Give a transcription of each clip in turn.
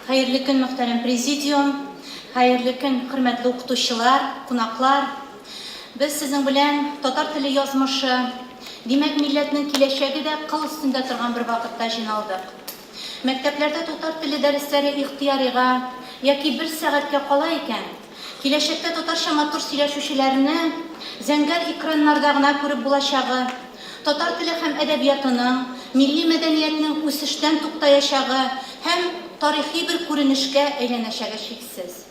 Хәерле көн, мөхтәрәм президиум, хәерле көн, хөрмәтле укытучылар, кунаклар. Без сезнең белән татар теле язмышы, димәк, милләтнең киләчәге дә кыл өстендә торган бер вакытта җыйналдык. Мәктәпләрдә татар теле дәресләре ихтыярига яки бер сәгатькә кала икән, киләчәктә татарча матур сөйләшүчеләрне зәңгәр экраннарда гына күреп булачагы, татар теле һәм әдәбиятының, милли мәдәниятнең үсештән туктаячагы һәм тарихи бер күренешкә әйләнәчәге шиксез.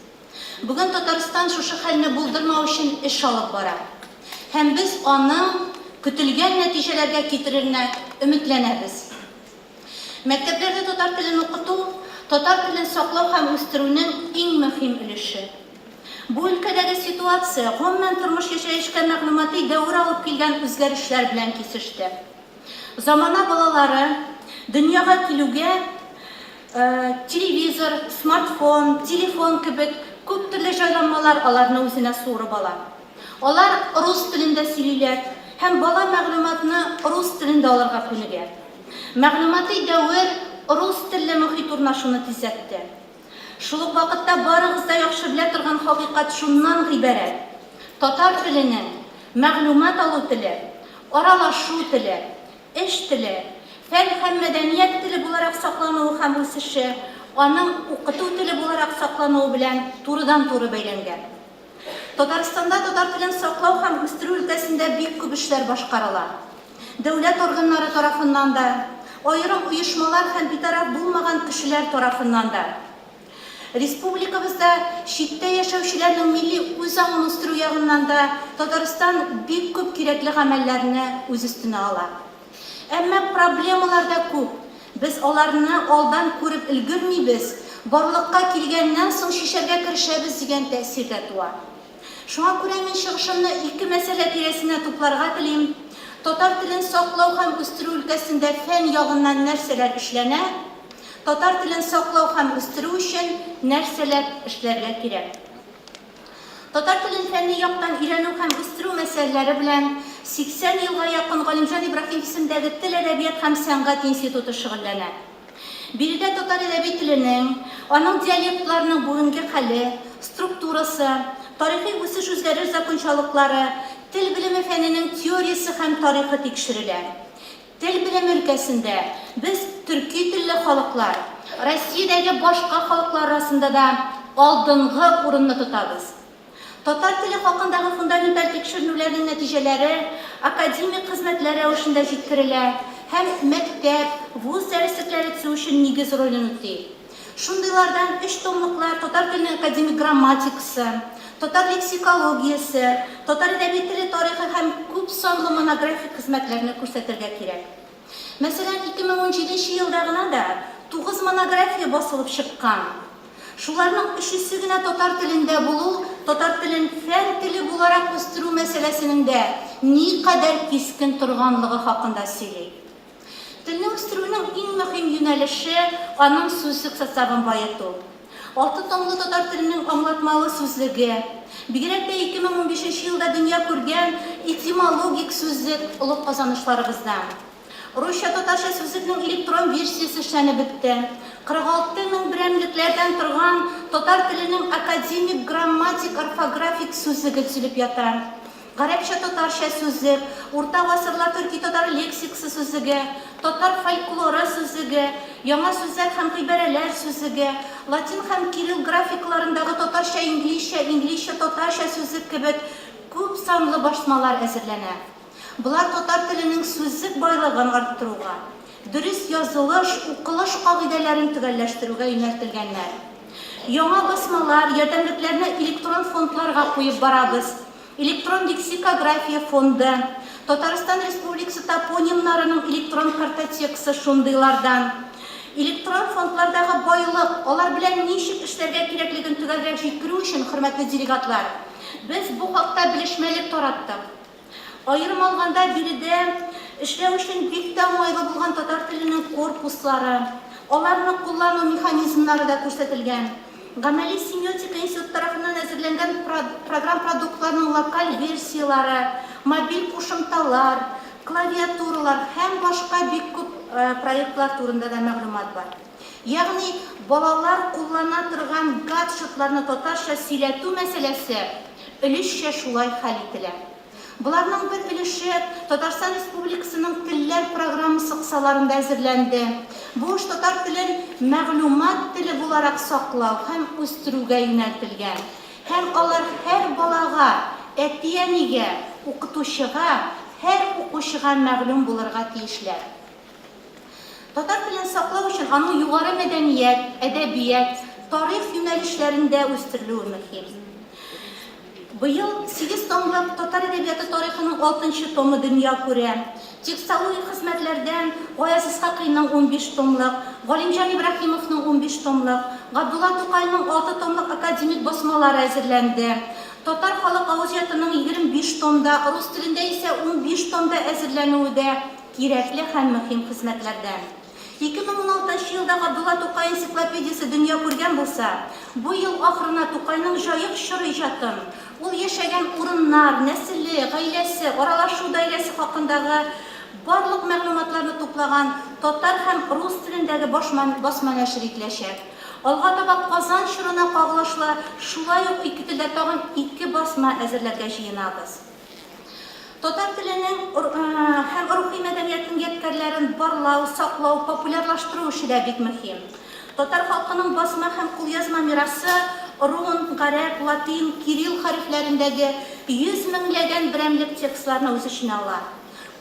Бүген Татарстан шушы хәлне булдырмау өчен эш алып бара. Һәм без аның көтелгән нәтиҗәләргә китереренә өметләнәбез. Мәктәпләрдә татар телен укыту, татар телен саклау һәм үстерүнең иң мөһим өлеше. Бу өлкәдәге ситуация, гомумән, тормыш-яшәешкә мәгълүмати дәвер алып килгән үзгәрешләр белән кисеште. Замана балалары дөньяга килүгә телевизор, смартфон, телефон кебек күп төрле җайланмалар аларны үзенә суырып ала. Алар рус телендә сөйлиләр һәм бала мәгълүматны рус телендә алырга күнегә. Мәгълүмати дәвер рус телле мохит урнашуны тизләтте. Шул ук вакытта барыгыз да яхшы белә торган хакыйкать шуннан гыйбарәт, татар теленең мәгълүмат алу теле, аралашу теле, эш теле, фән һәм мәдәният теле буларак саклануы һәм үсеше аның укыту теле буларак саклануы белән турыдан-туры бәйләнгән. Татарстанда татар телен саклау һәм үстерү өлкәсендә бик күп эшләр башкарыла. Дәүләт органнары тарафыннан да, аерым оешмалар һәм битараф булмаган кешеләр тарафыннан да. Республикабызда читтә яшәүчеләрнең милли үзаңын үстерү ягыннан да Татарстан бик күп кирәкле гамәлләрне үз өстенә ала. Әмма проблемалар да күп, без аларны алдан күреп өлгермибез, барлыкка килгәннән соң чишәргә керешәбез дигән тәэсир дә туа. Шуңа күрә мин чыгышымны ике мәсьәлә тирәсенә тупларга телим, татар телен саклау һәм үстерү өлкәсендә фән ягыннан нәрсәләр эшләнә, татар телен саклау һәм үстерү өчен нәрсәләр эшләргә кирәк. Татар телен фәнни яктан өйрәнү һәм үстерү мәсьәләләре белән 80 елга якын Галимҗан Ибраһимов исемендәге Тел, әдәбият һәм сәнгать институты шөгыльләнә. Биредә татар әдәби теленең, аның диалектларының бүгенге хәле, структурасы, тарихи үсеш-үзгәреш закончалыклары, тел белеме фәненең теориясе һәм тарихы тикшерелә. Тел белеме өлкәсендә без төрки телле халыклар, Россиядәге башка халыклар арасында да алдынгы урынны тотабыз. Татар теле хакындагы фундаменталь тикшеренүләрнең нәтиҗәләре академик хезмәтләр рәвешендә җиткерелә һәм мәктәп, вуз дәреслекләре төзү өчен нигез ролен үти. Шундыйлардан өч томлыклар Татар теленең академик грамматикасы, Татар лексикологиясе, Татар әдәби теле тарихы һәм күп санлы монографик хезмәтләрне күрсәтергә кирәк. Мәсәлән, 2017 нче елда гына да тугыз монография басылып чыккан. Шуларның өчесе генә татар телендә булу татар телен фән теле буларак үстерү мәсьәләсенең дә никадәр кискен торганлыгы хакында сөйли. Телне үстерүнең иң мөһим юнәлеше, аның сүзлек составын баету. Алты томлы татар теленең аңлатмалы сүзлеге, бигрәк тә 2015 нче елда дөнья күргән этимологик сүзлек олуг казанышларыбыздан. Русча-татарча сүзлекнең электрон версиясе эшләнеп бетте. 46 мең берәмлекләрдән торган татар теленең академик грамматик-орфографик сүзлеге төзелеп ята. Гарәпчә-татарча сүзлек, Урта гасырлар төрки-татар лексикасы сүзлеге, Татар фольклоры сүзлеге, Яңа сүзләр һәм гыйбарәләр сүзлеге, Латин һәм кирилл графикаларындагы татарча-инглизчә, инглизчә-татарча сүзлек кебек күп санлы басмалар әзерләнә. Болар татар теленең сүзлек байлыгын арттыруга, дөрес язылыш, укылыш кагыйдәләрен төгәлләштерүгә юнәлтелгәннәр. Яңа басмалар, ярдәмлекләрне электрон фондларга куеп барабыз. Электрон лексикография фонды, Татарстан Республикасы топонимнарының электрон картотекасы шундыйлардан. Электрон фондлардагы байлык, алар белән ничек эшләргә кирәклеген төгәлрәк җиткерү өчен, хөрмәтле делегатлар, без бу хакта белешмәлек тараттык. Аерым алганда, биредә эшләү өчен бик тә уңайлы булган татар теленең корпуслары, аларны куллану механизмнары да күрсәтелгән. Гамәли семиотика институты тарафыннан әзерләнгән программ продуктларның локаль версияләре, мобиль кушымталар, клавиатуралар һәм башка бик күп проектлар турында да мәгълүмат бар. Ягъни балалар куллана торган гаджетларны татарча сөйләтү мәсьәләсе өлешчә шулай хәл ителә. Боларның бер өлеше Татарстан Республикасының телләр программасы кысаларында әзерләнде. Бу эш татар телен мәгълүмат теле буларак саклау һәм үстерүгә юнәлтелгән. Һәм алар һәр балага, әти-әнигә, укытучыга, һәр укучыга мәгълүм булырга тиешләр. Татар телен саклау өчен аның югары мәдәният, әдәбият, тарих юнәлешләрендә үстерелүе мөһим. Быел сигез томлык Татар әдәбияты тарихының алтынчы томы дөнья күрә. Текстологик хезмәтләрдән Гаяз Исхакыйның 15 томлык, Галимҗан Ибраһимовның 15 томлык, Габдулла Тукайның алты томлык академик басмалары әзерләнде. Татар халык авыз иҗатының 25 томда, рус телендә исә 15 томда әзерләнүе дә кирәкле һәм мөһим хезмәтләрдән. 2016 нчы елда Габдулла Тукай энциклопедиясе дөнья күргән булса, бу ел ахырына Тукайның Җаек чоры иҗатын, ул яшәгән урыннар, нәселе, гаиләсе, аралашу даирәсе хакындагы барлык мәгълүматларны туплаган татар һәм рус телендәге басма нәшер ителәчәк. Алга таба Казан чорына кагылышлы шулай ук ике телдә тагын ике басма әзерләргә җыенабыз. Татар теленең һәм рухи мәдәниятнең ядкәрләрен барлау, саклау, популярлаштыру эше дә бик мөһим. Татар халкының басма һәм кулъязма мирасы рун, гарәп, латин, кирилл хәрефләрендәге 100 меңләгән берәмлек текстларны үз эченә ала.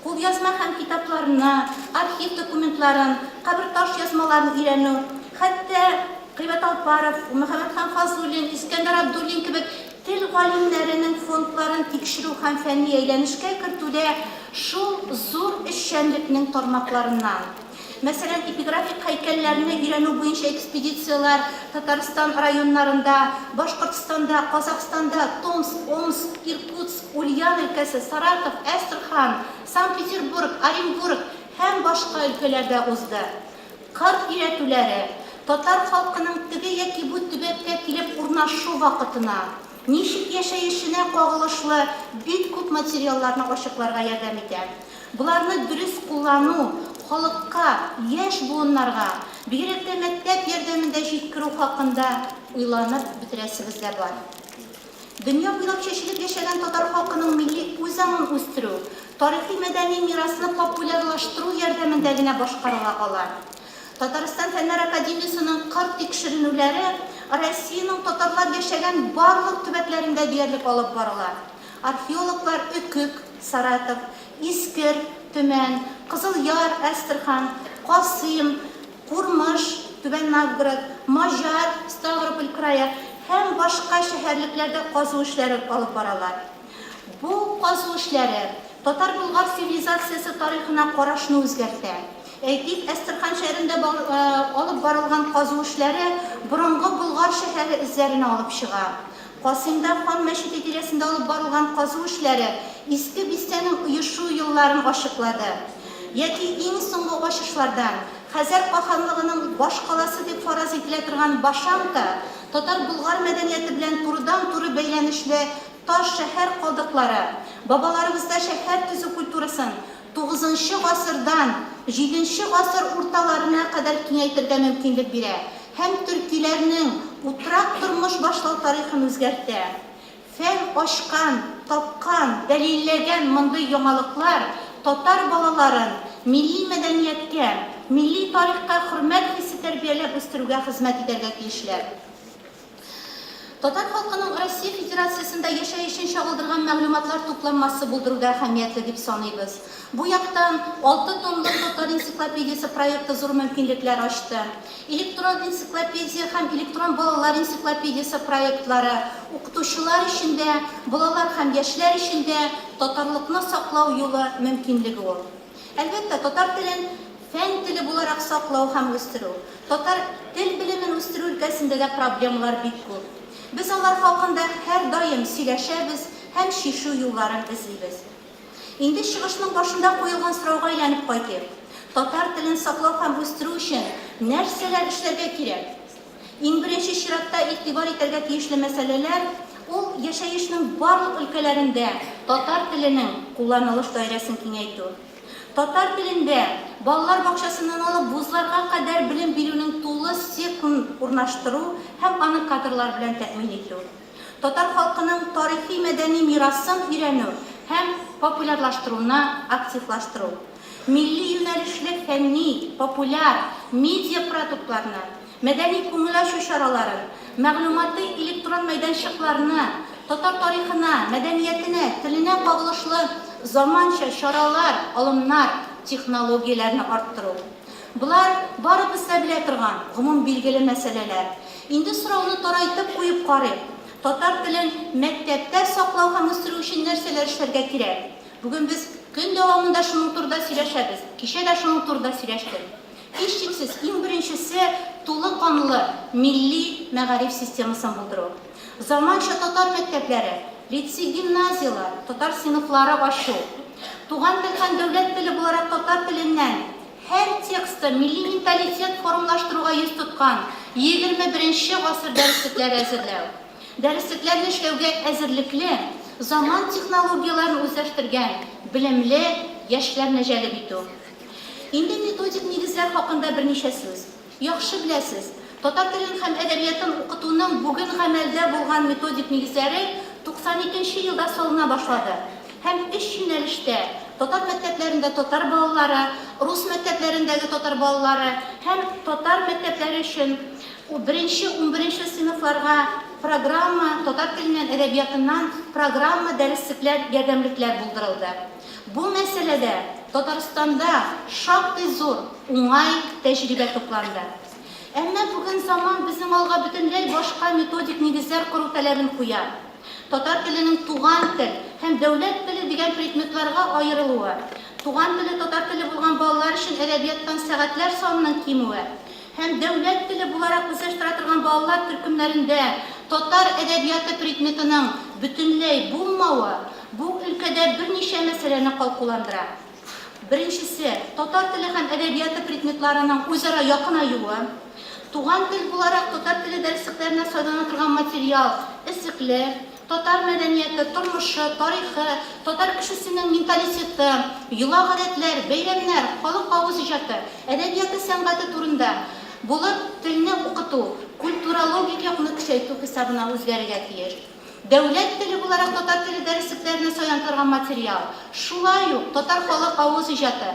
Кулъязма һәм китапларны, архив документларын, кабер-таш язмаларын өйрәнү, хәтта Кыйбат Алпаров, Мөхәммәтхан Фазуллин, Искәндәр Абдуллин кебек Тел галимнәренең фондларын тикшерү һәм фәнни әйләнешкә кертү дә шул зур эшчәнлекнең тармакларыннан. Мәсәлән, эпиграфик һәйкәлләрне өйрәнү буенча экспедицияләр Татарстан районнарында, Башкортстанда, Казахстанда, Томск, Омск, Иркутск, Ульян өлкәсе, Саратов, Әстерхан, Санкт-Петербург, Оренбург һәм башка өлкәләрдә узды. Кыр өйрәтүләре татар халкының теге яки бу төбәккә килеп урнашу вакытына, ничек яшәешенә кагылышлы бик күп материалларны ачыкларга ярдәм итә. Боларны дөрес куллану, халыкка, яшь буыннарга, бигрәк тә мәктәп ярдәмендә җиткерү хакында уйланып бетерәсебез дә бар. Дөнья буйлап чәчелеп яшәгән татар халкының милли үзаңын үстерү, тарихи-мәдәни мирасны популярлаштыру ярдәмендә генә башкарыла ала. Татарстан Фәннәр академиясенең кыр тикшеренүләре Россиянең татарлар яшәгән барлык төбәкләрендә диярлек алып барыла. Археологлар Өкек, Саратов, Искер, Төмән, Кызыл Яр, Әстерхан, Касыйм, Курмыш, Түбән Новгород, Маҗар, Ставрополь крае, һәм башка шәһәрлекләрдә казу эшләре алып баралар. Бу казу эшләре татар-болгар цивилизациясе тарихына карашны үзгәртә. Әйтик, Әстерхан шәһәрендә алып барылган казу эшләре борынгы Болгар шәһәре эзләренә алып чыга. Касыймда Хан мәчете тирәсендә алып барылган казу эшләре Иске бистәнең оешу елларын ачыклады. Яки иң соңгы ачышлардан, Хәзәр каханлыгының башкаласы дип фараз ителә торган Башанта татар-болгар мәдәнияте белән турыдан-туры бәйләнешле таш шәһәр калдыклары, бабаларыбызда шәһәр төзү культурасын тугызынчы гасырдан җиденче гасыр урталарына кадәр киңәйтергә мөмкинлек бирә һәм төркиләрнең утрак тормыш башлау тарихын үзгәртә. Фән ачкан, тапкан, дәлилләгән мондый яңалыклар татар балаларын милли мәдәнияткә, милли тарихка хөрмәт хисе тәрбияләп үстерүгә хезмәт итәргә тиешләр. Татар халкының Россия Федерациясендә яшәешен чагылдырган мәгълүматлар тупланмасы булдыру да әһәмиятле дип саныйбыз. Бу яктан алты томлык Татар энциклопедиясе проекты зур мөмкинлекләр ачты. Электрон энциклопедия һәм Электрон балалар энциклопедиясе проектлары укытучылар өчен дә, балалар һәм яшьләр өчен дә татарлыкны саклау юлы, мөмкинлеге ул. Әлбәттә, татар телен фән теле буларак саклау һәм үстерү, татар тел белемен үстерү өлкәсендә дә проблемалар бик күп. Без алар хакында һәрдаим сөйләшәбез һәм чишү юлларын эзлибез. Инде чыгышның башында куелган сорауга әйләнеп кайтыйк. Татар телен саклау һәм үстерү өчен нәрсәләр эшләргә кирәк? Иң беренче чиратта игътибар итәргә тиешле мәсьәләләр, ул яшәешнең барлык өлкәләрендә татар теленең кулланылыш даирәсен киңәйтү. Татар телендә балалар бакчасыннан алып вузларга кадәр белем бирүнең тулы циклын урнаштыру һәм аны кадрлар белән тәэмин итү. Татар халкының тарихи-мәдәни мирасын өйрәнү һәм популярлаштыруны активлаштыру. Милли юнәлешле фәнни, популяр, медиапродуктларны, мәдәни-күңел ачу чараларын, мәгълүмати электрон мәйданчыкларны, татар тарихына, мәдәниятенә, теленә кагылышлы заманча чаралар, алымнар, технологияләрне арттыру. Болар, барыбыз да белә торган, гомумбилгеле мәсьәләләр. Инде сорауны тарайтып куеп карыйк, татар телен мәктәптә саклау һәм үстерү өчен нәрсәләр эшләргә кирәк? Бүген без көн дәвамында шуның турыда сөйләшәбез, кичә дә шуның турыда сөйләштек. Һичшиксез, иң беренчесе, тулы канлы милли мәгариф системасын булдыру. Заманча татар мәктәпләре, лицей-гимназияләр, татар сыйныфлары ачу. Туган тел һәм дәүләт теле буларак татар теленнән һәр текстта милли менталитет формалаштыруга йөз тоткан 21 гасыр дәреслекләре әзерләү. Дәреслекләрне эшләүгә әзерлекле, заман технологияләрен үзләштергән, белемле яшьләрне җәлеп итү. Инде методик нигезләр хакында берничә сүз. Яхшы беләсез, татар телен һәм әдәбиятын укытуның бүген гамәлдә булган методик нигезләре 92 нче елда салына башлады һәм өч юнәлештә, татар мәктәпләрендә татар балалары, рус мәктәпләрендәге татар балалары һәм татар мәктәпләре өчен беренче, унберенче сыйныфларга программа, татар теленнән, әдәбиятыннан программа дәреслекләр, ярдәмлекләр булдырылды. Бу мәсьәләдә Татарстанда шактый зур, уңай тәҗрибә тупланды. Әмма бүген заман безнең алга бөтенләй башка методик нигезләр кору таләбен куя. Татар теленең туган тел һәм дәүләт теле дигән предметларга аерылуы, туган теле татар теле булган балалар өчен әдәбияттан сәгатьләр санының кимүе һәм дәүләт теле буларак үзләштерә торган балалар төркемнәрендә татар әдәбияты предметының бөтенләй булмавы бу өлкәдә берничә мәсьәләне калкуландыра. Беренчесе, татар теле һәм әдәбияты предметларының үзара якынаюы, туган тел буларак татар теле дәреслекләренә сайлана торган материал эзлекле, татар мәдәнияте, тормышы, тарихы, татар кешесенең менталитеты, йола-гадәтләр, бәйрәмнәр, халык авыз иҗаты, әдәбияты, сәнгате турында булып, телне укыту культурологик якны көчәйтү хисабына үзгәрергә тиеш. Дәүләт теле буларак татар теле дәреслекләренә сайлантырган материал, шулай ук татар халык авыз иҗаты,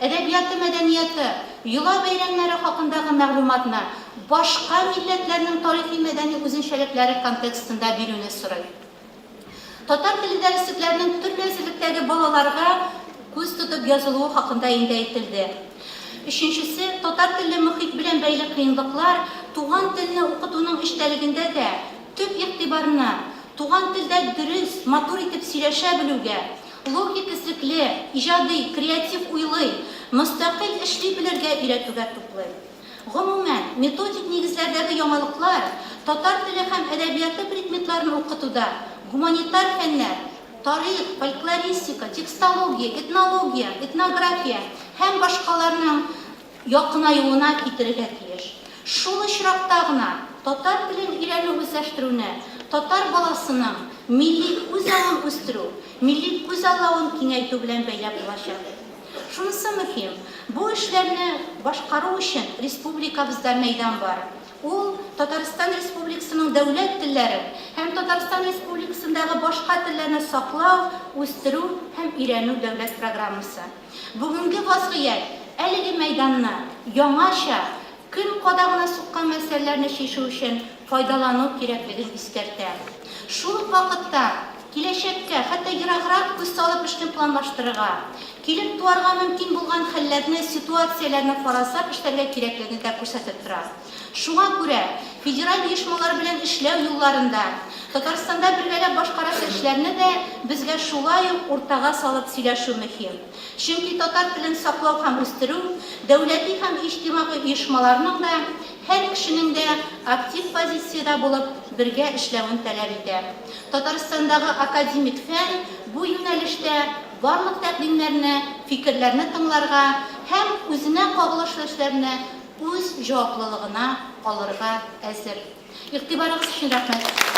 әдәбияты, мәдәнияты, йола-бәйрәмнәре хакындагы мәгълүматны башка милләтләрнең тарихи-мәдәни үзенчәлекләре контекстында бирүне сорый. Татар теле дәреслекләренең төрле әзерлектәге балаларга күз тотып язылуы хакында инде әйтелде. Өченчесе, татар телле мохит белән бәйле кыенлыклар туган телне укытуның эчтәлегендә дә төп игътибарны туган телдә дөрес, матур итеп сөйләшә белүгә, логик эзлекле, иҗади, креатив уйлый, мөстәкыйль эшли белергә өйрәтүгә туплый. Гомумән, методик нигезләрдәге яңалыклар татар теле һәм әдәбияты предметларын укытуда гуманитар фәннәр, тарих, фольклористика, текстология, этнология, этнография һәм башкаларның якынаюына китерергә тиеш. Шул очракта гына татар телен өйрәнү-үзләштерүне татар баласының милли үзаңын үстерү, милли күзаллавын киңәйтү белән бәйләп булачак. Шунысы мөһим, бу эшләрне башкару өчен республикабызда мәйдан бар. Ул, Татарстан Республикасының дәүләт телләрен һәм Татарстан Республикасындагы башка телләрне саклау, үстерү һәм өйрәнү дәүләт программасы. Бүгенге вазгыять әлеге мәйданны яңача, көн кадагына суккан мәсьәләләрне чишү өчен файдалану кирәклеген искәртә. Шул ук вакытта, киләчәккә, хәтта ераграк күз салып эшне планлаштырырга, килеп туарга мөмкин булган хәлләрне, ситуацияләрне фаразлап эшләргә кирәклеген дә күрсәтеп тора. Шуңа күрә федераль оешмалар белән эшләү юлларын да, Татарстанда бергәләп башкарасы эшләрне дә безгә шулай ук уртага салып сөйләшү мөһим. Чөнки татар телен саклау һәм үстерү, дәүләти һәм иҗтимагый оешмаларның да, һәр кешенең дә актив позициядә булып, бергә эшләвен таләп итә. Татарстандагы академик фән бу юнәлештә барлык тәкъдимнәрне, фикерләрне тыңларга һәм үзенә кагылышлы эшләрне үз җаваплылыгына алырга әзер. Игътибарыгыз өчен рәхмәт.